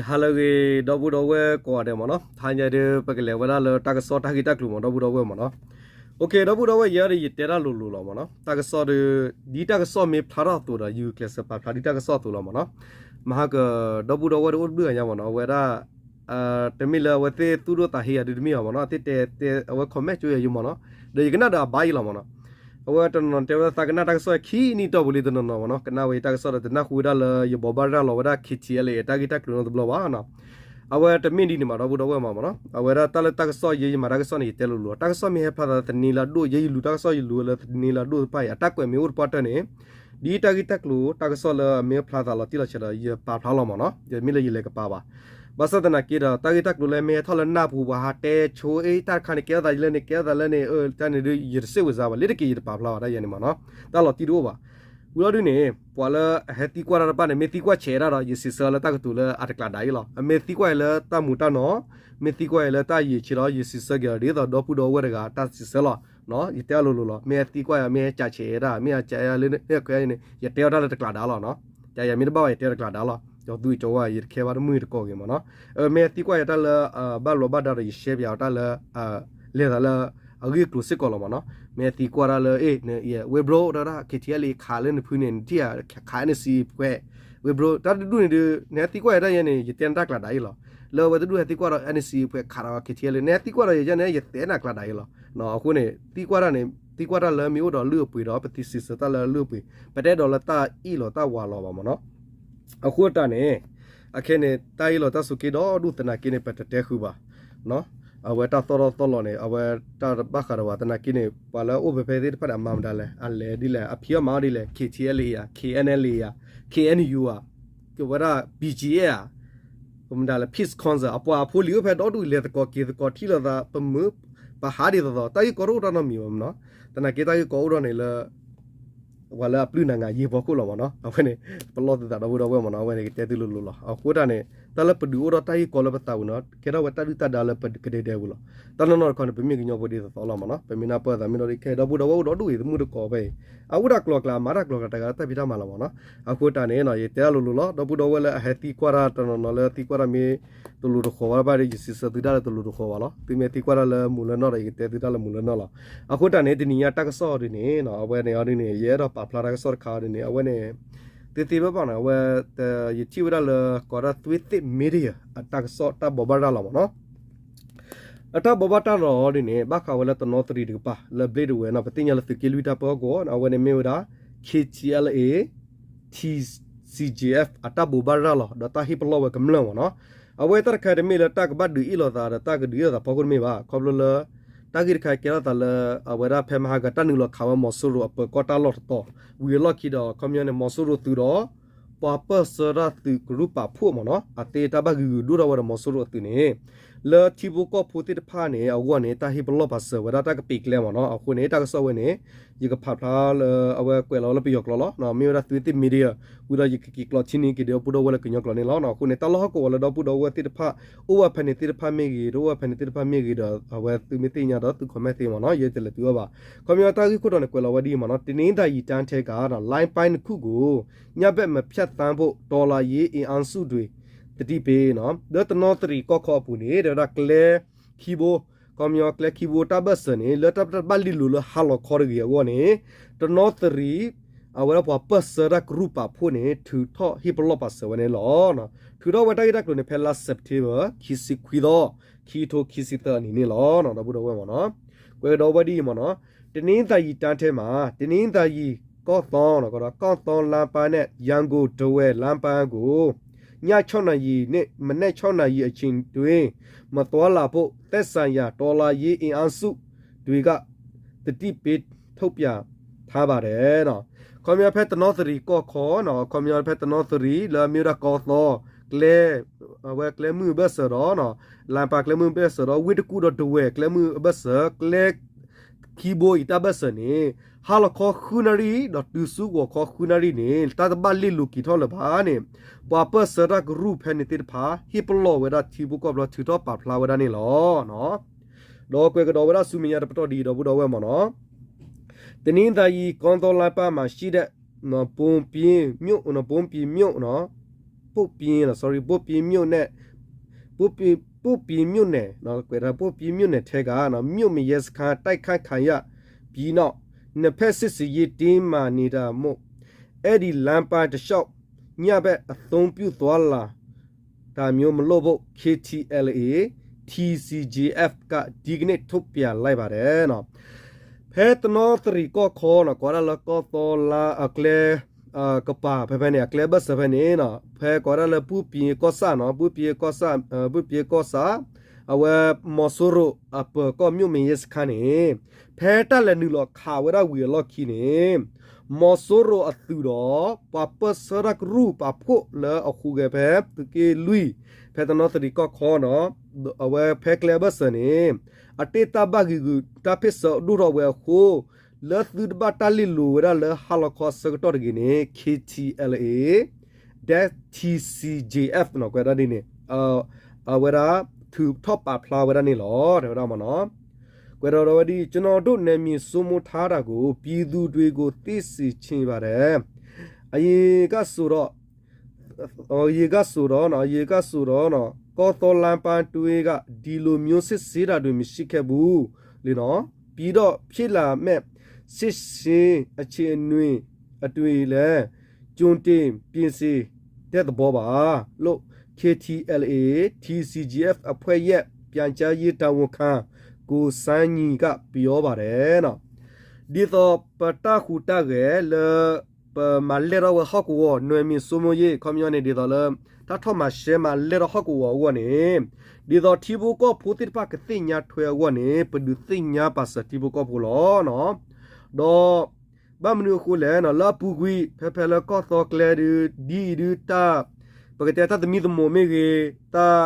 ဟါလၢအဂ့ၤ ဒီပုၢ်ဒီဝဲၢ်ကိးဂၤဒဲးမ့ၢ်နီၤ, တဟါညါဒုး ပကလဲၤဝဲဒၣ်လၢတၢ်ကစီၣ်တၢ်ဂ့ၢ်တၢ်ကျိၤမ့ၢ် ဒီပုၢ်ဒီဝဲၢ်မ့ၢ်နီၤ. ဒီပုၢ်ဒီဝဲၢ် ယဲဒၣ်ဒီး ယတဲတၢ်လိၤလိၤလီၤမ့ၢ်နီၤ. တၢ်ကစီၣ်ဒီး ဒ်တၢ်ကစီၣ်မ့ၢ်ဖျါထီၣ်အသိးဒီး ယကျဲးစၢးပာ်ဖျါဒ်တၢ်ကစီၣ်အသိးလီၤမ့ၢ်နီၤ. မဟါက ဒီပုၢ်ဒီဝဲၢ်တအိၣ်တဘျုးဂၤညါမ့ၢ်နီၤ, အဝဲဒၣ် တမ့ၢ်လၢအဝဲသ့ၣ်သူၣ်ဒိၣ်သးဟ့ယၤဒုးတမ့ၢ်ဘၣ်မ့ၢ်နီၤ, အဝဲ comment ကၠိယၤယမ့ၢ်နီၤ, ဒီးယကနၣ်ဒီးအဘါယံၤလီၤမ့ၢ်နီၤ. အဝဲတနီၤနီၤတဲဝဲဒၣ်သးကနၣ်တၢ်ကစီၣ်ခံနံၣ်တီၢ်ပူၤလံတနီၤနီၤမ့ၢ်နီၤ, ကနၣ်ဝဲတၢ်ကစီၣ်ဒီးတနၢ်ဟူဝဲဒၣ်လၢယဘိးဘၣ်ရၤလီၤဝဲဒၣ် KTLA တၢ်ဂ့ၢ်တၢ်ကျိၤနီတဘျီဘၣ်နီၤ. အဝဲတမ့ၢ်ဒ်န့ၣ်မ့ၢ် ဒီပုၢ်ဒီဝဲၢ်မ့ၢ်နီၤ, အဝဲဒၣ်တၢ်လၢတၢ်ကစီၣ်ယဲယမၤတၢ်ကစီၣ်န့ၣ် ယတဲလိၤလိၤ, တၢ်ကစီၣ်မ့ၢ်ဟဲဖျါသးသန့လၢအဒိၣ် ယဲယလူၤတၢ်ကစီၣ်ယလူၤလၢသန့လၢအဒိၣ်တဖၣ်အံၤ အတၢ်ကွဲးမ့ၢ်အိၣ်တပှၢ်တၢၢ်န့ၣ် ဒ်တၢ်ဂ့ၢ်တၢ်ကျိၤတၢ်ကစီၣ်လၢအမ့ၢ်ဖျါသးလီၤတံၢ်လီၤဆဲးဒီး ယပာ်ဖျါလီၤမ့ၢ်နီၤ, ယမ့ၢ်လၢယလဲၤကပာ်ဘၣ်. ဘၣ်ဆၣ်သနာ်က့ဒီး တၢ်ဂ့ၢ်တၢ်ကျိၤလၢမ့ၢ်ဟဲထီၣ်လၢနၢ်ပူၤ ပှၤဟးတဲဆိအ့ၣ်တၢ်တခါန့ၣ် ကဲထီၣ်သးလၢန့ၣ် ကဲထီၣ်သးလၢန့ၣ် တၢ်န့ၣ်ဒုး ယတစ့ၣ်ဝဲစါဘၣ် လၢတက့ၢ်ယတပာ်ဖျါဘၣ်တၢ်ယဲန့ၣ်မ့ၢ်နီၤ, တၢ်လီၤတံၢ်တအိၣ်ဘၣ်. ဝံၤလီၤဒုးန့ၣ် ပှၤလၢအဟဲသံကွၢ်တၢ်တဖၣ်န့ၣ် မ့ၢ်သံကွၢ်ဆဲးဒၣ်ဒီး ယစံးဆၢလၢတၢ်ကတိၤလၢအတကျးဒၣ်အံၤလီၤ. အမ့ၢ်သံကွၢ်အံၤလၢတၢ်မူးတၢ်နီၤ, မ့ၢ်သံကွၢ်အံၤလၢတၢ်ယံာ်ဆံးဒီး ယစံးဆၢက့ၤဒီး ဒ်သိးဒီပုၢ်ဒီဝဲၢ်တဂၤတၢ်စံးဆၢလီၤ. ယတဲအလိၤလိၤလီၤ, မ့ၢ်သံကွၢ်ယၤ မ့ၢ်ဟဲကးဆဲးဒၣ် မ့ၢ်ဟဲကးယၤလၢန့ၣ် ယတဲအီၤတၢ်လၢတကျးဒၣ်လီၤနီၤ. ကးယၤမ့ၢ်တဘၣ်ဘၣ် ယတဲတကျးဒၣ်လီၤ. ဒီးသူအံၤကၠီဝဲ ယတခဲဘၣ်တမုာ်တကိးဂ့ၤမ့ၢ်နီၤ. မ့ၢ်သံကွၢ်ယၤတၢ်လၢ ဘၣ်လီၤဘၣ်ဒါဒီး ယရှဲပၠးအီၤတၢ်လၢ လဲၤသးလၢ အဂ့ၢ်အကျိၤစ့ၢ်ကီးလီၤမ့ၢ်နီၤ. မ့ၢ်သံကွၢ်တၢ်လၢ အ့ၣ် ဝ့ဘြိ တၢ်ဒၣ် KTLA ခးလၢနဖုန့ၣ် နထံၣ်ဧါ ခး NCA ဖဲ ဝ့ဘြိ တၢ်တဒူၣ်န့ၣ်ဒုး နဟဲသံကွၢ်ယၤတၢ်ယဲန့ၣ် ယတဲနတၢ်ကျးဒၣ်အံၤလီၤ. လၢအဝဲတဒူၣ်ဟဲသံကွၢ်ဒီး NCA ဖဲခးဒီး KTLA နဟဲသံကွၢ်ဒီးယၤန့ၣ် ယတဲနၤကျးဒၣ်အံၤလီၤ. အဃိန့ၣ် သံကွၢ်တၢ်န့ၣ် သံကွၢ်တၢ်လၢမ့ၢ်အိၣ်ဒီးလုၢ်အပှ့ၤဒီး ပသံစံးဆၢတၢ်လၢလုၢ်အပှ့ၤ, ပတအဲၣ်ဒိးလၢတၢ်အ့ၣ်လိာ်တၢ်ဝးလီၤဘၣ်မ့ၢ်နီၤ. အဃိတၢ်န့ၣ် အခဲန့ၣ် တၢ်အ့ၣ်လိာ်တၢ်ဆိးက့ဒီးဒူၣ်သနာ်က့န့ၣ် ပတတဲဃုာ်ဘၣ်. အဝဲတၢ်သီၣ်ထီၣ်သီၣ်လီၤန့ၣ် အဝဲတၢ်ဘၣ်ဃးဒီးဝဲသနာ်က့န့ၣ် ပှၤလၢအအိၣ်ဖဲဖဲသ့ၣ်တဖၣ်န့ၣ် အမၤမတၤလဲၣ် အလဲၤဒ်လဲၣ် အဖံးအီၣ်မၤအီၣ်ဒ်လဲၣ် KTLA ဧါ KNLA ဧါ KNU ဧါ ကဝဲဒၣ် BGF ဧါ မတၤလဲၣ် Peace Council အပှၤအဖိလံၤအိၣ်ဖဲဒီဒူၣ်လဲၤသကိးက့ၤသကိးထံၣ်လိာ်သး ပမုာ် ပဟးဒ်သိးသိး တၢ်ဂ့ၢ်ကီတအိၣ်တၢ်နီတမံၤဘၣ်မ့ၢ်နီၤ. သနာ်က့တၢ်ဂ့ၢ်ကီအိၣ်ထီၣ်န့ၣ်လၢ ပှၤလၢအပျုၢ်နၤငါယဲၢ်ဖီခိၣ်လီၤမ့ၢ်နီၤ. အဝဲန့ၣ် ပလီၢ်သုသးဒီပုၢ်ဒီဝဲၢ်မ့ၢ်နီၤ အဝဲန့ၣ်ကတဲသုလိၤလိၤလီၤ. အဃိတၢ်န့ၣ် တၢ်လၢပဒုးအိၣ်ထီၣ်တၢ်ဂ့ၢ်ကီလၢပသးပူၤန့ၣ် ကဲထီၣ်ဝဲတၢ်ဒုၣ်တၢ်ဒါလၢပကဒဲဒဲပူၤလီၤ. တၢ်နီၢ်နီၢ်တခီန့ၣ် ပမ့ၢ်ကညီဖိဒ်သိးသိးလီၤမ့ၢ်နီၤ. ပမ့ၢ်နၢ်ပၢၢ်သးမ့ၢ်ဒီးခဲဒီပုၢ်ဒီဝဲၢ်အိၣ်ဒီဒူၣ်ဂ့ၤ တမုာ်တကိးဖဲအံၤ အအိၣ်တၢ်ကျိၤကျဲ အမၤတၢ်ကျိၤကျဲတဂၤလၢတၢ်ဖံးတၢ်မၤလီၤမ့ၢ်နီၤ. အဃိတၢ်န့ၣ် ယတဲတၢ်လိၤလိၤလီၤ ဒီပုၢ်ဒီဝဲၢ်လၢအဟဲသံကွၢ်တၢ်တနီၤနီၤလၢသံကွၢ်တၢ်မ့ၢ်တလိၤတဃီၤဝဲဘၣ်ဒီး ယစံးဆၢသုတၢ်လၢတလိၤတဃီၤဘၣ်လီၤ. သုမ့ၢ်သံကွၢ်တၢ်လၢမူးလၢနီၢ်ဒီး ယကတဲသုတၢ်လၢမူးလၢနီၢ်လီၤ. အဃိတၢ်န့ၣ် တနံၤညါတၢ်ကစီၣ်ဒ်န့ၣ် အဝဲန့ၣ်အီၤဒ်န့ၣ် ယအဲၣ်ဒိးပာ်ဖျါတၢ်ကစီၣ်တခါအီၤဒ်န့ၣ် အဝဲန့ၣ် သ့သ့ဘၣ်ဘၣ်န့ၣ် အဝဲ ယထံၣ်ဝဲဒၣ်လၢ ကိးဒၣ် သွေးသစ်မီဒီယာ အတၢ်ကစီၣ်တၢ်ဘိးဘၣ်ရၤလီၤမ့ၢ်နီၤ. အတၢ်ဘိးဘၣ်တၢ်လီၤအီၤဒ်န့ၣ် ဘၣ်ဃးဝဲလၢတနီသရံၣ်တကပၤ လၢဘျ့ဒဝဲၤနီၤ ပသ့ၣ်ညါလၢသုးက့လွံၢ်တၢ်ပၢဟီၣ်ကဝီၤ အဝဲန့ၣ်မ့ၢ်ဝဲဒၣ် KTLA TCGF အတၢ်ဘိးဘၣ်ရၤလီၤ ဒီးတၢ်ဟ့ၣ်ပလီၢ်ဝဲကမျၢၢ်မ့ၢ်နီၤ. အဝဲတၢ်တခါတမ့ၢ်လၢတၢ်ကဘၣ်ဒုးအ့ၣ်လိာ်သးဒီးတၢ်ကဒုးအ့ၣ်လိာ်သးဖီခိၣ်တမ့ၢ်ဘၣ်. ခီဖျိလၢ တၢ်ဂ့ၢ်တခါကဲထီၣ်သးလၢ အဝဲဒၣ်ဖဲမဟါကတၢ်နုာ်လီၤခးဝဲမီၤစိရိၤအပၢၤကီၢ်တၢ်လီၢ်တတီၤ ဝံၤအလီၢ်ခံဒီး ခီပညီန့ၣ် မီၤစိရိၤသုးဒီး ပှၤပၢၢ်ဆၢတၢ်သုးကရူၢ်ပာ်ဖှိၣ်မ့ၢ်နီၤ အသ့တၢ်ဘၣ်ဂံာ်ဂုာ်ဒိၣ်ထီၣ်ဝဲဒီးမီၤစိရိၤအသုးန့ၣ် လၢထံဖိကီၢ်ဖိသ့ၣ်တဖၣ်န့ၣ် အဂီၢ်န့ၣ် တၢ်ဟ့ၣ်ပလီၢ်ပာ်စၢၤဝဲဒၣ်တၢ်ကပ့ၤကျဲမ့ၢ်နီၤ. အဃိန့ၣ် တၢ်ကစီၣ်ဝဲန့ၣ် ယကဖးဖျါလၢအဝဲကွဲးလီၤလၢပယီၤကျိာ်လီၤ. မ့ၢ်ဝဲဒၣ် သွေးသစ်မီဒီယာ ဝံၤဒီးယကက့ၤကျိးထံနံၤက့ၤဒီးပုၢ်ဒီဝဲၢ်လၢကညီကျိာ်န့ၣ်လီၤ. အဃိန့ၣ် တၢ်လီၢ်ဟီၣ်ကဝီၤလၢဒီပုၢ်ဒီဝဲၢ်သ့ၣ်တဖၣ် အိၣ်ဝဲဖဲန့ၣ်သ့ၣ်တဖၣ်မ့ၢ်ဂ့ၤ တအိၣ်ဝဲဖဲန့ၣ်သ့ၣ်တဖၣ်မ့ၢ်ဂ့ၤဒီး အဝဲသုမ့ၢ်သ့ၣ်ညါဒီးသု comment သ့မ့ၢ်နီၤ ယဲတလဲၤသုအီၤဘၣ်. ခီပညီတၢ်ဂ့ၢ်ခိၣ်တီန့ၣ် ကွဲးလီၤဝဲဒ်အံၤမ့ၢ်နီၤ တနင်္သာရီတိုင်းထဲက လိုင်ပိုင်းနှစ်ခုကို ညဘက်မဖြတ်သန်းဖို့ တော်လှန်ရေးအင်အားစုတွေ သတိပေး လၢတနီသရံၣ်ကီၢ်ခီအပူၤန့ၣ် တဲဝဲဒၣ်ကျဲခံဘိ ခီပညီကျဲခံဘိတၢ်ဘၢၣ်စၢၤန့ၣ် လၢတၢ်ဘၣ်လ့ၢ်လိၤလၢဟါလီၤခီတဂ့ၤအဂီၢ်န့ၣ် တနီသရံၣ် အဝဲဒၣ်ပှၤပၢၢ်ဆၢတၢ်ကရူၢ်ပာ်ဖှိၣ်န့ၣ် ထုးထီၣ်ဟ့ၣ်ပလီၢ်ပာ်စၢၤဝဲန့ၣ်လီၤ. ထုးထီၣ်ဝဲတၢ်ဂ့ၢ်တၢ်ကျိၤန့ၣ် ဖဲလါစဲးပထ့ဘၢၣ် ခံဆံခွံသီ ခံထိခံဆံသၢအနံၤန့ၣ်လီၤ. ဒီပုၢ်ဒီဝဲၢ်မ့ၢ်နီၤ ကွဲးကဒီးဝဲဒ်အံၤမ့ၢ်နီၤ တနင်္သာရီတိုင်းထဲမှာ တနင်္သာရီ ကော့သောင်း ကော့သောင်းလမ်းပိုင်းနဲ့ ရန်ကုန်-ထားဝယ်လမ်းပိုင်းကို ညခြောက်နာရီနဲ့ မနက်ခြောက်နာရီအချိန်တွင်း မသွားလာဖို့ သက်ဆိုင်ရာ တော်လှန်ရေးအင်အားစုတွေက သတိပေးထုတ်ပြန်ထားပါတယ် ခီပညီဖဲတနီသရံၣ်ကီၢ်ခီ ခီပညီဖဲတနီသရံၣ် လၢအမ့ၢ်ဝဲဒၣ်ကီၢ်သီ ကျဲ အဝဲကျဲမုၢ်အဘၢၣ်စၢၤဒီး လမ်းပိုင်းကျဲမုၢ်အဘၢၣ်စၢၤဒီး ဝ့ၢ်တကူၣ်ဒီးထားဝယ်ကျဲမုၢ်အဘၢၣ်စၢၤ ကျဲခံဘိအံၤတၢ်ဘၢၣ်စၢၤန့ၣ် ဟါလီၤခီဃုနၣ်ရံၣ် ဒီးတုၤဆူဂီၤခီဃုနၣ်ရံၣ်န့ၣ် တၢ်တဘၣ်လ့ၢ်လိၤက့ၤထီၣ်လၢၤဘၣ်န့ၣ် ပှၤပၢၢ်ဆၢတၢ်ကရူၢ်ဖဲန့ၣ်သ့ၣ်တဖၣ် ဟ့ၣ်ပလီၢ်ဝဲဒၣ်ထံဖိကီၢ်ဖိ ထုးထီၣ်ပာ်ဖျါဝဲဒၣ်န့ၣ်လီၤ. ဒီးကွဲးကဒီးဝဲဒၣ်ဆူမဲာ်ညါတပတီၢ်ဒ်အံၤ ဒီပုၢ်ဒီဝဲၢ်မ့ၢ်နီၤ တနင်္သာရီ ကော့သောင်းလမ်းပိုင်းမှာရှိတဲ့ ဘုံပျဉ်မြို့ ဘုံပျဉ်မြို့ နော် ဘိၣ်ပ့ၤ sorry ဘိၣ်ပ့ၤ ဘိၣ်ပ့ၤ ဘိၣ်ပ့ၤ ဘိၣ်ပ့ၤ မြို့နယ် ကွဲးဒၣ် ဘိၣ်ပ့ၤ မြို့နယ် ထဲက မြို့မရဲစခန်း တိုက်ခိုက်ခံရပြီးနောက် နှစ်ဖက်စစ်ဆင်ရေးတင်းမာနေတာမို့ အဲဒီလမ်းပိုင်းတစ်လျှောက် ညဘက်အသုံးပြုသွားလာတာမျိုးမလုပ်ဖို့ KTLA TCGF က ဒီကနေ့ ထုတ်ပြန်လိုက်ပါတယ် ဖဲတနီသရံၣ်ကီၢ်ခီနီၤ ကိးဒၣ်လၢကီၢ်သီလါအကျဲ ကပၤ ဖဲဖဲန့ၣ် အကျဲဘၢၣ်စၢၤဖဲန့ၣ်နီၤ ဖဲကိးဒၣ်လၢ ဘိၣ်ပ့ၤကီၢ်ဆၣ်နီၤ ဘိၣ်ပ့ၤကီၢ်ဆၣ် ဘိၣ်ပ့ၤကီၢ်ဆၣ် အဝဲ မီၤစိရိၤအပၢၤကီၢ် မြို့မရဲစခန်း န့ၣ် ဖဲတၢ်လဲၤနုာ်လီၤခးဝဲဒၣ်ဝံၤအလီၢ်ခံန့ၣ် မီၤစိရိၤအသုးဒီး ပှၤပၢၢ်ဆၢတၢ်ကရူၢ်ပာ်ဖှိၣ်လၢအဟူးဂဲၤဖဲ သုးက့လွံၢ် ဖဲတနီသရံၣ်ကီၢ်ခီနီၤ အဝဲဖဲကျဲဘၢၣ်စၢၤန့ၣ် အတ့ၢ်တၢ်ဘၣ်ဂံာ်ဂူာ်တၢ်ဖ့ၣ်ဆၢဒိၣ်ထီၣ်ဝဲအဃိ လၢသုတဘၣ်တၢ်လ့ၢ်လိၤဝဲဒၣ်လၢဟါလီၤခီအဆၢကတီၢ်တဂ့ၤန့ၣ် KTLA ဒဲ TCGF နီၤ ကွဲးဒၣ်ဒ်န့ၣ် အဝဲဒၣ် ထုးထီၣ်ပာ်ဖျါဝဲဒၣ်န့ၣ်လီၤ တဲဝဲဒၣ်မ့ၢ်နီၤ ကွဲးဒီးဝဲဒ် ကျွန်တော်တို့ နယ်မြေစိုးမိုးထားတာကို ပြည်သူတွေကို သိစေချင်ပါတယ်။ အရင်ကဆိုတော့ အရင်ကဆိုတော့ အရင်ကဆိုတော့ ကော့သောလမ်းပိုင်းတွင်းက ဒီလိုမျိုး စစ်ဆေးတာတွေ မရှိခဲ့ဘူးလေနော်။ ပြီးတော့ ဖြစ်လာမယ့် စစ်ဆေးအခြေအနေအတွက်လည်း ကြိုတင်ပြင်ဆင်တဲ့သဘောပါလို့ KTLA TCGF အဖွဲ့ရဲ့ ပြန်ကြားရေးတာဝန်ခံ ကိုစိုင်းညီက ပြောပါတယ်နော်. ဒ်သိးပတၢ်ဟူးတၢ်ဂဲၤလၢ ပမၤလဲၢ်ထီၣ်ဝဲဟီၣ်ကဝီၤ နွဲမံၤစိမိၤယ့ၣ် ခီပညီန့ၣ် ဒ်သိးလၢ တၢ်ထီၣ်မၤရှဲမၤလဲၢ်ထီၣ်ဟီၣ်ကဝီၤအဂီၢ်န့ၣ် ဒ်သိးထံဖိကီၢ်ဖိသ့ၣ်တဖၣ်ကသ့ၣ်ညါထွဲအဂီၢ်န့ၣ် ပဒုးသ့ၣ်ညါပာ်စၢၤထံဖိကီၢ်ဖိလီၤ. ဒီး ဘၣ်မနုၤအဃိလဲၣ် လၢအပူၤကွံာ် ဖဲဖဲလၢကီၢ်သီကျဲဒု ဒ်အံၤဒု တၢ် ပကတဲတၢ်သမံသမိးမ့ၢ်ဂ့ၤ တၢ်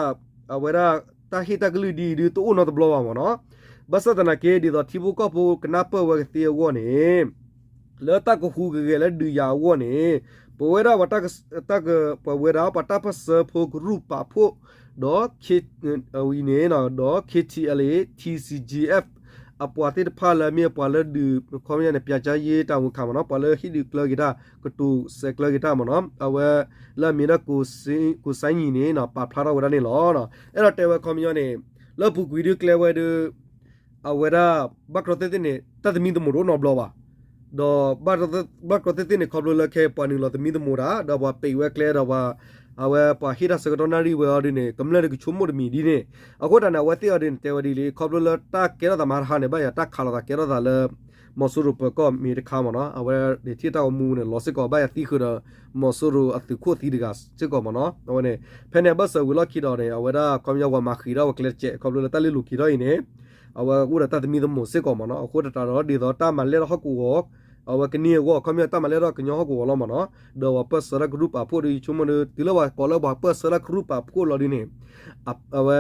အဝဲဒၣ် တၢ်ဟ့ၣ်တၢ်ကလုၢ်ဒ်အံၤဒု တအိၣ်နီတဘျီဘၣ်မ့ၢ်နီၤ. ဘၣ်ဆၣ်သနာ်က့ ဒ်သိးထံဖိကီၢ်ဖိကနၢ်ပၢၢ်ဝဲကသ့အဂီၢ်န့ၣ် လၢတၢ်ကဟူးကဂဲၤလၢဒုးယၤအဂီၢ်န့ၣ် ပဝဲဒၣ် ပဝဲဒၣ်ပှၤတၢ်ပၢၢ်ဆၢဖိကရူၢ်ပာ်ဖှိၣ် ဒီး ဝံၤန့ၣ် ဒီး KTLA TCGF အပှၤသ့ၣ်တဖၣ်လၢအမ့ၢ်ပှၤလၢဒုး ခီပညီန့ၣ် ပြန်ကြားရေးတာဝန်ခံမ့ၢ်နီၤ ပှၤလၢဟ့ၣ်ဒုးကျၢၤက့ၤတၢ် ကတိၤစဲးကျၢၤက့ၤတၢ်မ့ၢ်နီၤ အဝဲလၢအမ့ၢ်ဒၣ် ကိုစိုင်းညီန့ၣ် ပာ်ဖျါထီၣ်ဝဲဒၣ်န့ၣ်လီၤ. အဲၣ်ဒိးတဲဝဲခီပညီန့ၣ် လၢအပူၤကွံာ်ဒုကျဲဝဲဒု အဝဲဒၣ် ဘၣ်တြီသ့ၣ်သ့ၣ်န့ၣ် တၢ်သမံသမိးတအိၣ်နီတဘျီဘၣ်. ဒီး ဘၣ်တြီသ့ၣ်သ့ၣ်န့ၣ် ခီဖျိလၢခဲအံၤပှၤနုာ်လီၤသမံသမိးတၢ် ဒီးပှၤပံးဝဲကျဲဒီးပှၤ အဝဲပှၤဟ့ၣ်တၢ်ဆၢကတီၢ်နၣ်ရံၣ်ဝဲအီၤဒ်န့ၣ် ကမျၢၢ်ဒုကဆိကမိၣ်တမံၤဒ်န့ၣ် အဃိတၢ်န့ၣ် အဝဲသ့ၣ်အီၤဒ်န့ၣ် တဲဝဲဒ်လံ ခီဖျိလၢတၢ်ကဲထီၣ်သးမၤတဟါန့ၣ် ဘၣ်ယၤတၢ်ခးလိာ်သးကဲထီၣ်သးလၢ မီၤစိရိၤပၢၤကီၢ်မ့ၢ်တခါမ့ၢ်နီၤ အဝဲဒၣ်ထံၣ်တၢ်ဂီၤမူန့ၣ် လီၤစ့ၢ်ကီး ဘၣ်ယၤသံဃုာ်ဒီး မီၤစိရိၤအသုးခိၣ်သံတဂၤစ့ၢ်ကီးမ့ၢ်နီၤ အဝဲန့ၣ် ဖဲန့ၣ်အဘၢၣ်စၢၤဝံၤလီၢ်ခံဒီးန့ၣ် အဝဲဒၣ်ခီပညီပှၤမၤဃံးထီၣ်ဝဲကျဲတစဲး ခီဖျိလၢတၢ်လ့ၢ်လိၤက့ၤထီၣ်အံၤန့ၣ် အဝဲအိၣ်ဒီးတၢ်သမံသမိးစ့ၢ်ကီးမ့ၢ်နီၤ အဃိတၢ်ဒီးဒ်သိးတၢ်မၤလဲၢ်ထီၣ်ဟီၣ်ကဝီၤ အဝဲကန့ၢ်အဂီၢ် ခီပညီတၢ်မၤလဲၢ်ထီၣ်ကညီဟီၣ်ကဝီၤလီၤမ့ၢ်နီၤ ဒီးပှၤပၢၢ်ဆၢတၢ်ကရူၢ်ပာ်ဖှိၣ်ဒီး ယဆိကမိၣ်ဒီး တုၤလၢပှၤကိးလၢပှၤပၢၢ်ဆၢတၢ်ကရူၢ်ပာ်ဖှိၣ်လီၤဒ်န့ၣ် အဝဲ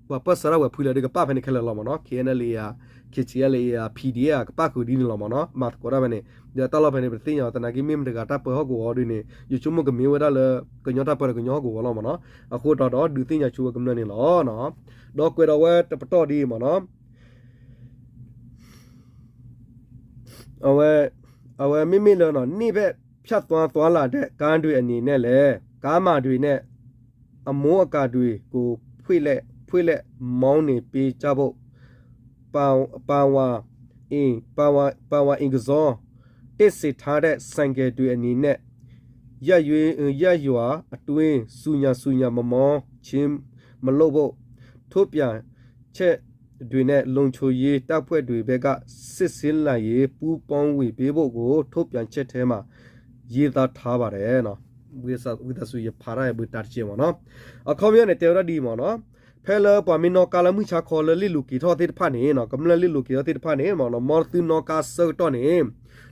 ပှၤပၢၢ်ဆၢတၢ်ဝဲၤဖုလၢဒုးကပၣ်ဖဲန့ၣ်ခဲလၢာ်လီၤမ့ၢ်နီၤ KNLA ဧါ KTLA ဧါ PDF ဧါ ကပၣ်ဃုာ်ဒ်န့ၣ်လီၤမ့ၢ်နီၤ မၤသကိးတၢ်ဖဲန့ၣ် ဒီးတၢ်လီၢ်ဖဲန့ၣ် ပတသ့ၣ်ညါ သနာ်က့မ့ၢ်မတဂၤတၢ်ပၢဟီၣ်ကဝီၤဒ်န့ၣ် ယဆိကမိၣ်ကမ့ၢ်ဝဲဒၣ်လၢ ကညီတၢ်ပၢဒီးကညီဟီၣ်ကဝီၤလီၤမ့ၢ်နီၤ အဃိတၢ်ဒီးဒုးသ့ၣ်ညါဆိဝဲကမျၢၢ်န့ၣ်လီၤ ဒီးကွဲးဒီးဝဲတပတီၢ်ဒ်အံၤမ့ၢ်နီၤ အဝဲ အဝဲမ့မ့ၢ်လၢ နေ့ဘက်ဖြတ်သွားသွားလာတဲ့ကားတွေအနေနဲ့လည်း ကားမှန်တွေနဲ့ အမိုးအကာတွေကို ဖွင့်လှစ် ဖွင့်လှစ် မောင်းနှင်ပေးကြဖို့ ပါ ပါဝါအင် ပါဝါ ပါဝါအင်ကဇော တပ်ဆင်ထားတဲ့ဆိုင်ကယ်တွေအနေနဲ့ ရပ်ရွေး ရပ်ရွာအတွင်း ဆူညါဆူညါ မမောင်းခြင်း မလုပ်ဖို့ ထုတ်ပြန်ချက်တွေနဲ့ လုံခြုံရေးတပ်ဖွဲ့တွေဘက်က စစ်ဆေးလာရင် ပူးပေါင်းဝင်ပေးဖို့ကို ထုတ်ပြန်ချက်ထဲမှာ ရေးသားထားပါတယ်နော်။ ဝံသးစူၤ ယဖးတၢ်အံၤ ဘၣ်တၢ်တကဲးမ့ၢ်နီၤ. အခီပညီန့ၣ် တဲဝဲဒၣ်ဒ်အံၤမ့ၢ်နီၤ. ဖဲလၢပှၤမ့ၢ်နီၣ်ကါလၢမုၢ်ဆါခီလၢလ့ၣ်လိၤက့ၤထီၣ်သ့ၣ်တဖၣ်န့ၣ်နီၤ, ကမျၢၢ်လ့ၣ်လိၤက့ၤထီၣ်သ့ၣ်တဖၣ်န့ၣ်မ့ၢ်နီၤ, မ်သုနီၣ်ကါဆၢကတီၢ်န့ၣ်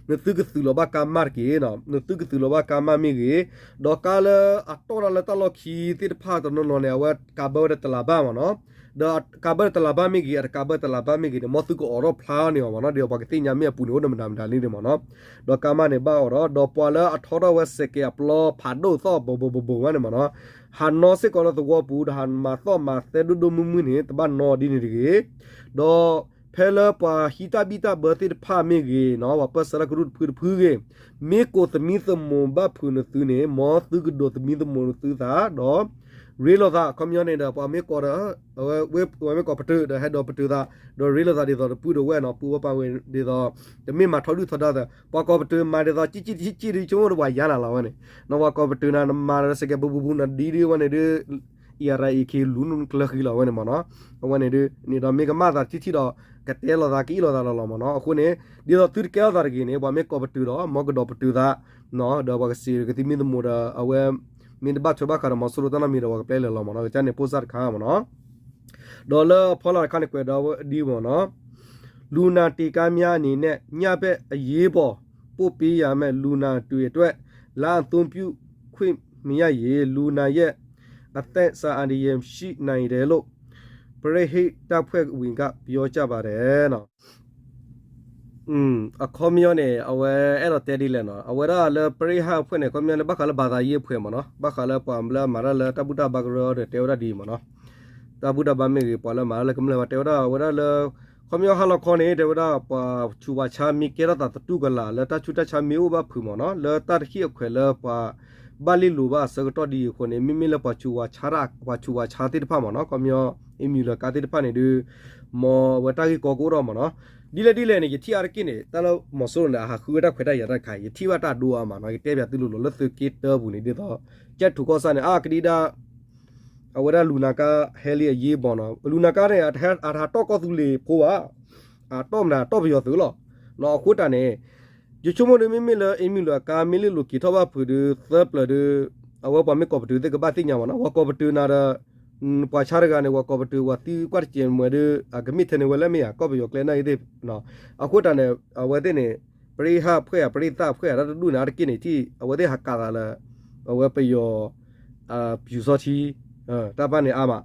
နသုကသုးလီၤဘၣ်ကါမၢ်တက့ၢ်နီၤ, နသုကသုးလီၤဘၣ်ကါမၢ်မ့ၢ်ဂ့ၤ, ဒီးကါလၢအတီၣ်တၢ်လၢတၢ်လီၢ်ခံသ့ၣ်တဖၣ်တနီၤနီၤန့ၣ် အဝဲကးဘၢဝဲဒီးတလးဘၣ်မ့ၢ်နီၤ. ဒီးကးဘၢတလးဘၣ်မ့ၢ်ဂ့ၤ, အတကးဘၢတလးဘၣ်မ့ၢ်ဂ့ၤန့ၣ် မ်သုကအိးထီၣ်ဖျါန့ၢ်အီၤမ့ၢ်နီၤ, ဒီးပှၤကသ့ၣ်ညါမ့ၢ်အပူၤန့ၣ်အိၣ်ဒီးမတၤမတၤလံန့ၣ်မ့ၢ်နီၤ. ဒီးကါမၢ်န့ၣ်ဘၣ်အီၤဒီး, ဒီးပှၤလၢအထီထီၣ်ဝဲစဲးကဲးအပျီဖးဒိၣ်သီၣ်ဘိးဘိးဘိးဘိးဝဲန့ၣ်မ့ၢ်နီၤ, ဟးနီၣ်စ့ၢ်ကီးလၢသဝီပူၤ ဒီးဟးမၤသီၣ်မၤသဲဒိၣ်ဒိၣ်မုၢ်မုၢ်န့ၣ် တဘၣ်နီၣ်ဒ်န့ၣ်တဂ့ၤ. ဒီးဖဲ ဖဲလၢပှၤဟံးတၢ်ဘံၣ်တၢ်ဘၢသ့ၣ်တဖၣ်မ့ၢ်ဂ့ၤနီၤ, ပှၤပၢၢ်ဆၢတၢ်ကရူၢ်တဖုတဖုဂ့ၤ, မ့ၢ်ကိးသမံသမိးဘၣ်ဖုးနသုန့ၣ်, မ်သုကဒိးသမံသမိးနသုသးဒီး ရ့လိာ်သး. ခီပညီန့ၣ်ဒီး ပှၤမ့ၢ်ကိးဒီး အဝဲ ပှၤမ့ၢ်ကိးပတုာ်ဒီး ဟဲဒိးပတုာ်သး, ဒီးရ့လိာ်သးဒ်သိးတပုၢ်ဒီးဝဲၢ်နီၤ, ပုၢ်ဝဲၢ်ပၢ်ဝဲၢ်ဒ်သိး တမ့ၢ်မၤထီဒုၣ်ထီဒါသး, ပှၤကိးပတုာ်မၤဒ်သိး ကံၣ်ကံၣ်တဆံးဆံးဒုး ဆိကမိၣ်ဒီးပှၤယါနၤလီၤဝဲန့ၣ်, နီၤ ပှၤကိးပတုာ်နၤ နမၤဒီးစကဲးဘုဘုဘုနၤဒ်ဒ်ဝဲန့ၣ်ဒုး အံၤရအံၤခံလူနကျၢဃံလီၤဝဲန့ၣ်မ့ၢ်နီၤ. အဝဲန့ၣ်ဒုး န့ၣ်ဒီးမ့ၢ်ကမၣ်သးတထံၣ်ထံၣ်ဒီး ကတဲလိာ်သးကအံၣ်လိာ်သးလီၤလီၤမ့ၢ်နီၤ. အဃိန့ၣ် ဒ်သိးသုတကဲထီၣ်သးတဂ့ၤန့ၣ် ပှၤမ့ၢ်ကိးပတုာ်ဒီး မ်ကဒိးပတုာ်သး ဒီးပှၤကစံးကသံမံသမိးဒီး အဝဲ မ့ၢ်တဘၣ်ထွဲဘၣ်ဃးဒီး မီၤစိရိၤတၢ်နီတမံၤဒီး ပှၤကပျဲလဲၤလီၤမ့ၢ်နီၤ, ကစၢ်န့ၣ် ပို့စ့ၢ်တခါမ့ၢ်နီၤ. ဒီးလၢအဖီလာ်တခါန့ၣ် ကွဲးဒီးဒ်မ့ၢ်နီၤ, လူနာတင်ကားများအနေနဲ့ ညဘက်အရေးပေါ် ပို့ပေးရမယ့် လူနာတွေအတွက် လမ်းအသုံးပြုခွင့်မရရင် လူနာရဲ့အသက်အန္တရာယ်ရှိနိုင်တယ်လို့ ပရဟိတအဖွဲ့ဝင်က ပြောကြပါတယ် အခီပညီန့ၣ် အဝဲအဲၣ်ဒိးတဲဒ်လဲၣ်နီၤ, အဝဲဒၣ်လၢပရဟိတအဖွဲ့န့ၣ် ခီပညီန့ၣ် ဘၣ်ဃးလၢ ဘာသာရေးအဖွဲ့ မ့ၢ်နီၤ, ဘၣ်ဃးလၢပှၤလၢအမၤတၢ်လၢတၢ်ဘူၣ်တၢ်ဘါကရၢဒီး တဲဝဲဒၣ်ဒ်အံၤမ့ၢ်နီၤ, တၢ်ဘူၣ်တၢ်ဘါမ့ၢ်ဂ့ၤ ပှၤလၢအမၤတၢ်လၢကမျၢၢ်ဘၣ် တဲဝဲဒၣ် အဝဲဒၣ်လၢ ခီပညီဟါလီၤခီန့ၣ် တဲဝဲဒၣ် ပှၤဆူးပှၤဆါမ့ၢ်ကဲထီၣ်သးသတူၢ်ကလာ် လၢတၢ်ဆူးတၢ်ဆါမ့ၢ်အိၣ်ဘၣ်ဖုးမ့ၢ်နီၤ, လၢတၢ်တဟံၣ်အခွဲးလၢပှၤဘၣ်လ့ၣ်လိၤဘၣ်အဆၢကတီၢ်ဒ်အံၤအဃိန့ၣ် မ့မ့ၢ်လၢပှၤဆူးပှၤဆါ ပှၤဆူးပှၤဆါသ့ၣ်တဖၣ်မ့ၢ်နီၤ, ခီပညီ အ့မံၤလၢကါသ့ၣ်တဖၣ်န့ၣ်ဒုး မ်အဝဲတၢ်ဂ့ၢ်ကီကအိၣ်ထီၣ်မ့ၢ်နီၤ. ဒ်လဲၣ်ဒ်လဲၣ်န့ၣ် ယထံၣ်အါတက့ၢ်န့ၣ် တၢ်လၢမီၤစိရိၤန့ၣ် အဟးဃုဝဲတၢ်ခွဲးတၢ်ယာ်တၢ်တခါအံၤ ယထံၣ်ဘၣ်တၢ်ဒိအါမးနီၤ, ယကတဲပၠးသုလိၤလိၤ လၢသုးက့တၢပူၤန့ၣ် ဒ်သိး ကၠဲၣ်ထူးကီၢ်ဆၣ်န့ၣ် အါကဒံဒၣ် အဝဲဒၣ်လူၤနၤကါဟဲလံအယ့ဘီနီၤ, လူၤနၤကါန့ၣ် အတဟးတီၢ်ကီၢ်သူလ့ၤဖိဘၣ်, အတီၢ်မနုၤ အတီၢ်ပယီၤသုးလီၤ. အဃိတၢ်န့ၣ် ယဆိကမိၣ်ဒုးမ့မ့ၢ်လၢအ့မံၤလၢအကါမ့ၢ်လ့ၣ်လိၤက့ၤထီၣ်ဘၣ်ဖုးဒုး သၢပျၢၤဒုး အဝဲပှၤမ့ၢ်ကိးပတုာ်သ့ၣ်ကဘၣ်သ့ၣ်ညါမ့ၢ်နီၤ, ပှၤကိးပတုာ်နၤဒီး ပှၤဆါတဂၤန့ၣ် ပှၤကိးပတုာ်ပှၤသံကွၢ်တစဲးမွဲဒုး အကမ့ၢ်ထဲန့ၣ်ဝဲလၢမ့ၢ်ဧါ ကီၢ်ပယီၤကျဲနာ်က့သ့ၣ်, အဃိတၢ်န့ၣ် အဝဲသ့ၣ်န့ၣ် ပရဟိတအဖွဲ့ ပရဟိတအဖွဲ့ တၢ်တဒူၣ်န့ၣ် အါတက့ၢ်န့ၣ်ထံၣ် အဝဲသ့ၣ်ဟးကးသးလၢ အဝဲပယီၤ ပျူစောထီး တၢ်ပၢ်န့ၣ်အါမး,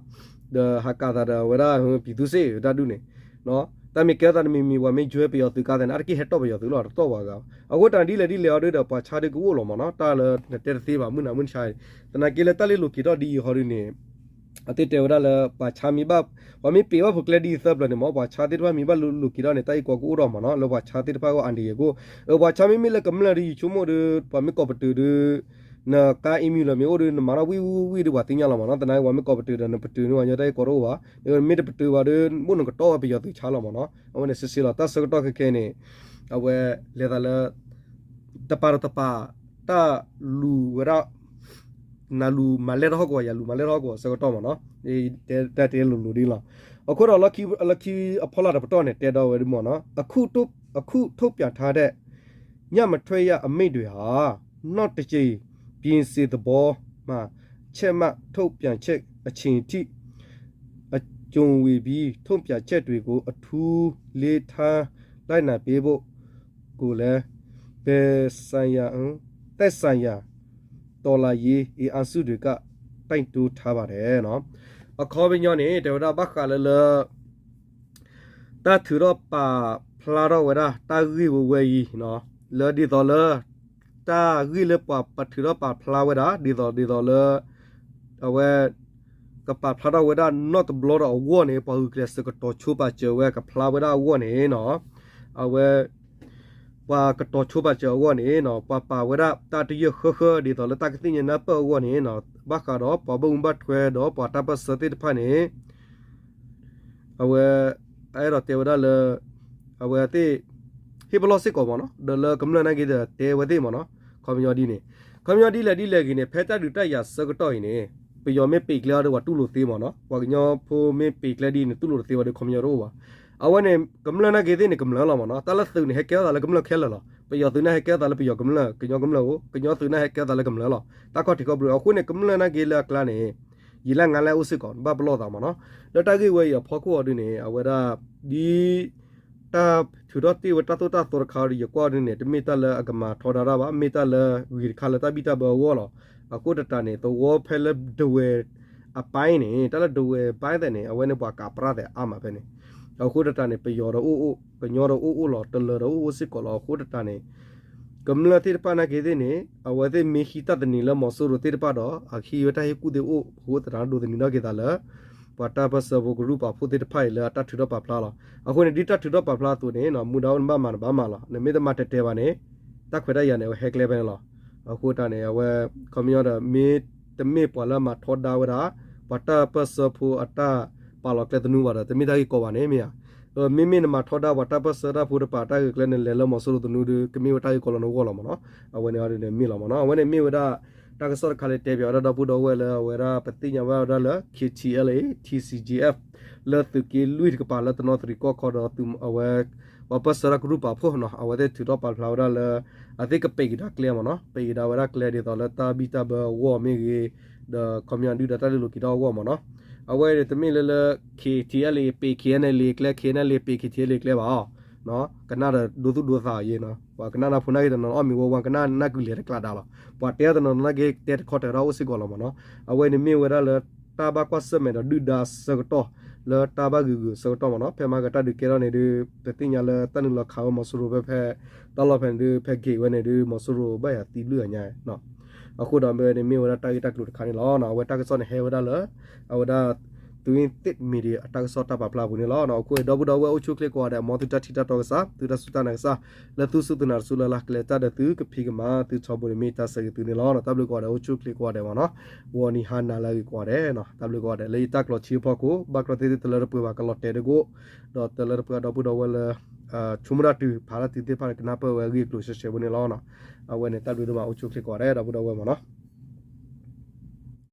ဒီးဟးကးသးဒီးအဝဲဒၣ် ပြည်သူ့စစ် တၢ်ဒူၣ်န့ၣ်, တၢ်မ့ၢ်ကဲထီၣ်သးတမံၤမံၤ ပှၤမ့ၢ်ယွဲပယီၤသုးကါသးန့ၣ် အါတက့ၢ်ဟဲတီၢ်ပယီၤသုးလီၤ တတီၢ်ပှၤဂၤ, အဃိတၢ်ဒ်လဲၣ်ဒ်လဲၣ်အီၤဒုးဒီး ပှၤဆါဒုးကအိၣ်လီၤမ့ၢ်နီၤ, တၢ်လၢနတဲတသ့ဘၣ် မုၢ်နၤမုၢ်နဆါ, သနာ်က့လၢတၢ်လ့ၣ်လိၤက့ၤထီၣ်ဒ်အံၤဟီဒုးန့ၣ် အသ့ၣ်တဲဝဲဒၣ်လၢ ပှၤဆါမ့ၢ်ဘၣ်, ပှၤမ့ၢ်ပ့ၤဘၣ်ဖိကျဲဒ်အံၤသၢပျၢၤန့ၣ်မ့ၢ် ပှၤဆါသ့ၣ်တဖၣ်မ့ၢ်ဘၣ်လိၤလိၤက့ၤထီၣ်န့ၣ် တၢ်အံၤကီကအိၣ်ထီၣ်မ့ၢ်နီၤ, လၢပှၤဆါသ့ၣ်တဖၣ်ဂီၢ်အါဒံးယဲၢ်ကိၣ်, ပှၤဆါမ့မ့ၢ်လၢကမျၢၢ်ဒုး ယဆိကမိၣ်ဒီး ပှၤမ့ၢ်ကိးပတုာ်ဒုး နကါအ့မံၤလၢမ့ၢ်အိၣ်ဒုး နမၤထီၣ်ဝံၣ်ဝံၣ်ဝံၣ်ဒုးပှၤသ့ၣ်ညါလီၤမ့ၢ်နီၤ, သနာ်က့ပှၤမ့ၢ်ကိးပတုာ်ဒီး နပတုာ်န့ၢ်ဝဲညီတၢ်အံၤကီတအိၣ်ဘၣ်, မ့ၢ်တပတုာ်ဘၣ်ဒုး ဘၣ်နကတီၢ်ဝဲပယီၤသုးဆါလီၤမ့ၢ်နီၤ, အဝဲန့ၣ်စ့စ့လီၤ တၢ်ဆၢကတီၢ်ခဲခဲန့ၣ် အဝဲလဲၤသးလၢ တပၤဒီးတပၤ တၢ်လူၤဝဲဒၣ် နလူၤမၤလဲၢ်ထီၣ်ဟီၣ်ကဝီၤ ယလူၤမၤလဲၢ်ထီၣ်ဟီၣ်ကဝီၤအဆၢကတီၢ်မ့ၢ်နီၤ, တၢ်တဲလိၤလိၤဒ်လီၤ. အဃိဒီး လၢခံအဖီလာ်တပတီၢ်န့ၣ် တဲဒီးဝဲဒ်မ့ၢ်နီၤ, အခုထုတ်ပြန်ထားတဲ့ ညမထွက်ရအမိန့်တွေဟာ နောက်တစ်ကြိမ် ပြင်ဆင်သဘောမှ ချက်မှတ် ထုတ်ပြန်ချက်အချိန်ထိ အကြုံဝင်ပြီး ထုတ်ပြန်ချက်တွေကို အထူးအလေးထား လိုက်နာပေးဖို့ကိုလည်း ဘယ်ဆိုင်ရာ သက်ဆိုင်ရာ တော်လှန်ရေးအင်အားစုတွေက တိုက်တွန်းထားပါတယ် အခီပညီန့ၣ် တဲဝဲဒၣ်ဘၣ်ဃးလၢလၢ တၢ်ထုးထီၣ်ပာ်ဖျါထီၣ်ဝဲဒၣ် တၢ်ဂ့ၢ်ဝဲဝဲအံၤ လၢဒ်သိးလၢ တၢ်ဂ့ၢ်လၢပှၤထုးထီၣ်ပာ်ဖျါဝဲဒၣ် ဒ်သိးဒ်သိးလၢ အဝဲ ကပာ်ဖျါထီၣ်ဝဲဒၣ်နီတဘျီဒီးအဂီၢ်န့ၣ် ပှၤဂုာ်ကျဲးစၢးကတီၤဆိပာ်စၢၤဝဲကဖျါဝဲဒၣ်အဂီၢ်န့ၣ်နီၤ, အဝဲ ပှၤကတီၤဆိပာ်စၢၤအဂီၢ်န့ၣ်နီၤ ပှၤပာ်ဝဲဒၣ်တၢ်တယၢၢ်ဃၢဃၢ ဒ်သိးလၢတၢ်ကသ့ၣ်ညါနၢ်ပၢၢ်အဂီၢ်န့ၣ်နီၤ ဘၣ်ဃးဒီးပှၤဘၣ်မူဘၣ်ထွဲဒီးပှၤတၢ်ပၢၢ်ဆၢသ့ၣ်တဖၣ်န့ၣ် အဝဲ အအဲၣ်ဒိးတဲဝဲဒၣ်လၢ အဝဲသ့ၣ် ဟ့ၣ်ပလီၢ်စ့ၢ်ကီးမ့ၢ်နီၤ ဒီးလၢကမျၢၢ်နာ်က့ဒီးတဲဝဲသ့ၣ်မ့ၢ်နီၤ ခီပညီဒ်န့ၣ် ခီပညီဒ်လဲၣ်ဒ်လဲၣ်ဂ့ၤန့ၣ် ဖဲတၢ်ဒုးတၢ်ယၤဆၢကတီၢ်အံၤန့ၣ် ပယီၤမ့ၢ်ပ့ၤကျဲအီၤဒီးပှၤတူၢ်လိာ်သ့မ့ၢ်နီၤ ပှၤကညီဖိမ့ၢ်ပ့ၤကျဲဒ်န့ၣ် တူၢ်လိာ်တသ့ဘၣ်ဒီးခီပညီတအိၣ်ဘၣ် အဝဲန့ၣ် ကမျၢၢ်နာ်က့သ့ၣ်န့ၣ် ကမျၢၢ်လီၤမ့ၢ်နီၤ တၢ်လၢသုးန့ၣ် ဟဲကဲထီၣ်သးလၢကမျၢၢ်ခဲလၢာ်လီၤ ပယီၤသုးန့ၣ်ဟဲကဲထီၣ်သးလၢပယီၤကမျၢၢ် ကညီကမျၢၢ်အိၣ် ကညီသုးန့ၣ်ဟဲကဲထီၣ်သးလၢကမျၢၢ်လီၤ တၢ်ခီၣ်ထံးခီၣ်ဘိ အဃိန့ၣ် ကမျၢၢ်နာ်က့လၢအကျါန့ၣ် ယံာ်လၢငါလဲအိၣ်စ့ၢ်ကီး ဘၣ်ပလီၢ်သးမ့ၢ်နီၤ လၢတၢ်ဂ့ၢ်ဝဲအံၤအဖီခိၣ်အီၤဒ်န့ၣ် အဝဲဒၣ် ဒ် တၢ်ထုးထီၣ်တ့ၢ်ဝဲတၢ်သိၣ်တၢ်သီတခါအံၤဒီး ယကွၢ်အီၤဒ်န့ၣ် တမ့ၢ်တၢ်လၢအကမၤထီဒါတၢ်ဘၣ် မ့ၢ်တၢ်လၢဂ့ၤတခါလၢတၢ်ဘံၣ်တၢ်ဘၢအဂီၢ်လီၤ. အဃိသတးန့ၣ် သဝီဖဲလၢဒဝဲၢ်အပၢ်န့ၣ် တၢ်လၢဒဝဲၢ်ဘၣ်သဲးန့ၣ် အဝဲန့ၣ်ပှၤကးပြၢ်သဲးအါမးဖဲန့ၣ် အဃိသတးန့ၣ် ပယီၤဒီးအိၣ်အိၣ် ကညီဒီးအိၣ်အိၣ်လီၤ တလၢၤဒီးအိၣ်အိၣ်စ့ၢ်ကီးလီၤ. အဃိသတးန့ၣ် ကမျၢၢ်သ့ၣ်တဖၣ်နာ်က့သ့ၣ်န့ၣ် အဝဲသ့ၣ်မ့ၢ်ဟံးတၢ်သန့ၤလၢမီၤစိရိၤသ့ၣ်တဖၣ်ဒီး အကဟံးဝဲတၢ်ဟ့ၣ်ကူၣ်သ့ၣ်အိၣ် အဃိသတးဒိးသန့ၤထီၣ်က့ၤသးလၢ ပှၤတၢ်ပၢၢ်ဆၢဖိကရူၢ်ပာ်ဖှိၣ်သ့ၣ်တဖၣ်အံၤလၢအတၢ်ထုးထီၣ်ပာ်ဖျါလီၤ. အဃိန့ၣ် ဒ်တၢ်ထုးထီၣ်ပာ်ဖျါအသိးန့ၣ် မူဒါအိၣ်နဘၣ်မၤနဘၣ်မၤလီၤ. နမ့ၢ်တမၤတဲာ်တဲာ်ဘၣ်န့ၣ် တၢ်ခွဲးတၢ်ယာ်န့ၣ် အဝဲဟဲကျဲဖဲန့ၣ်လီၤ. အဃိတၢ်န့ၣ် အဝဲ ခီပညီဒီး မ့ၢ်တမ့ၢ်ပှၤလၢအမၤထီဒါဝဲဒၣ် ပှၤတၢ်ပၢၢ်ဆၢဖိအတၢ်ပာ်လီၤကျဲသနူဘၣ်ဒီး တမ့ၢ်တၢ်ဂ့ၢ်ကီဘၣ်န့ၣ်မ့ၢ်ဧါ. မ့မ့ၢ်နမၤထီဒါပှၤတၢ်ပၢၢ်ဆၢတၢ်ဖိတပၤတၢ်ဂ့ၢ်ကျဲန့ၣ် လဲၤလၢမီၤစိရိၤသနူဒီး ကမ့ၢ်ဝဲတၢ်ဂ့ၢ်ကီလၢနဂီၢ်လီၤမ့ၢ်နီၤ. အဝဲန့ၣ်အီၤဒ်န့ၣ်မ့ၢ်လီၤမ့ၢ်နီၤ. အဝဲန့ၣ်မ့ၢ်ဝဲဒၣ် တၢ်ကစီၣ်တခါလၢတဲပၠးဝဲဒၣ်ဒီပုၢ်ဒီဝဲၢ်လၢအဝဲဒၣ်ပသ့ၣ်ညါဘၣ်ဝဲဒၣ်လၢ K T L A, T C G F လၢသုးက့လွံၢ်တကပၤလၢတနီသရံၣ်ကီၢ်ခီဒီးအဝဲ ပှၤပၢၢ်ဆၢတၢ်ကရူၢ်ပာ်ဖှိၣ်နီၤ အဝဲသ့ၣ်ထုးထီၣ်ပာ်ဖျါဝဲဒၣ်လၢ အသ့ၣ်ကပဲာ်က့ၤဒၣ်ကျဲမ့ၢ်နီၤ. ပဲာ်က့ၤဒၣ်ဝဲဒၣ်ကျဲဒ်သိးလၢတၢ်ဘံၣ်တၢ်ဘၢအဂီၢ်မ့ၢ်ဂ့ၤ, ဒီးခီပညီဒုၣ်ဒါတၢ်လုၢ်လီၢ်က့ၤထီၣ်အဂီၢ်မ့ၢ်နီၤ. အဝဲန့ၣ်တမ့ၢ်လၢလၢ K T L A ပဲာ် K N L A ကျဲ K N L A ပဲာ် K T L A ကျဲဘၣ်အီၤ ကနၣ်ဒီးဒိသူၣ်ဒိသးယဲနီၤ. ပှၤကနၣ်နၢ်ဖိနာ်က့ၤတနီၤနီၤ အီၣ်မ့ၤဝီဝါ ကနၣ်နၢ်ကုလံၤတကျးဒါလီၤ. ပှၤတဲတနီၤနီၤနာ်က့ၤ တဲတခီတၢၤဒၣ်အိၣ်စ့ၢ်ကီးလီၤမ့ၢ်နီၤ. အဝဲန့ၣ်မ့ၢ်ဝဲဒၣ်လၢတၢ်ဘၣ်ကွၢ်ဆၢၣ်မဲာ်ဒီးဒုၣ်ဒါဆၢကတီၢ် လၢတၢ်ဘၣ်ဂုာ်ဂုာ်ဆၢကတီၢ်မ့ၢ်နီၤ. ဖဲမၤကတၢၢ်ဒုးကဲထီၣ်န့ၣ်ဒုး ပသ့ၣ်ညါလၢတၢ်နုာ်လီၤခးဝဲမီၤစိရိၤဖဲဖဲ တၢ်လီၢ်ဖဲန့ၣ်ဒုး ဖဲဂ့ၤဝဲန့ၣ်ဒုး မီၤစိရိၤဘၣ်ယၤသံဘျုၣ်အညါ အဃိဒီးမ့ၢ်ဝဲန့ၣ်မ့ၢ်ဝဲဒၣ်တၢ်ဂ့ၢ်တၢ်ကျိၤတခါန့ၣ်လီၤ. အဝဲတၢ်ကစီၣ်န့ၣ်ဟဲဝဲဒၣ်လၢ အဝဲဒၣ် Twitter Media အတၢ်ကစီၣ်တၢ်ပာ်ဖျါအပူၤန့ၣ်လီၤ. အဃိဒီပုၢ်ဒီဝဲၢ်အိၣ်ဆူၣ်အိၣ်ချ့ကိးဂၤဒဲး မ်သုတၢ်ထံၣ်တၢ်တီကစၢ် သုတၢ်စူၢ်တၢ်နာ်ကစၢ် လၢသုစူၢ်သုနာ်တစူၢ်လၢ်လၢ် ကလဲၤတၢ်ဒီးသုကဖံးကမၤသုထီဘိန့ၣ်မ့ၢ်တၢ်ဆၢဂ့ၤသုန့ၣ်လီၤ. တၢ်ဘျုးကိးဂၤဒဲးအိၣ်ဆူၣ်အိၣ်ချ့ကိးဂၤဒဲးမ့ၢ်နီၤ. ဂီၤနံၤဟါနၤလၢအဂ့ၤကိးဂၤဒဲးနီၤ. တၢ်ဘျုးကိးဂၤဒဲး လၢယတၢ်ကျိးထံဖီခိၣ် ဘၣ်ကျီသ့ၣ်သ့ၣ်တလၢတပှဲၤဘၣ် ကလီၤတဲာ်တကိး ဒီးတလၢတပှဲၤဒီပုၢ်ဒီဝဲၢ်လၢ ဆိကမိၣ်တၢ်တုၤဖးလၢတံၤသ့ၣ်တဖၣ်န့ၣ် ကနၢ်ပၢၢ်ဝဲအဂ့ၢ်အကျိၤရှဲရှဲဖိန့ၣ်လီၤ. အဝဲန့ၣ်တၢ်ဘျုးဒိၣ်မးအိၣ်ဆူၣ်အိၣ်ချ့ကိးဂၤဒဲးဒီပုၢ်ဒီဝဲၢ်မ့ၢ်နီၤ.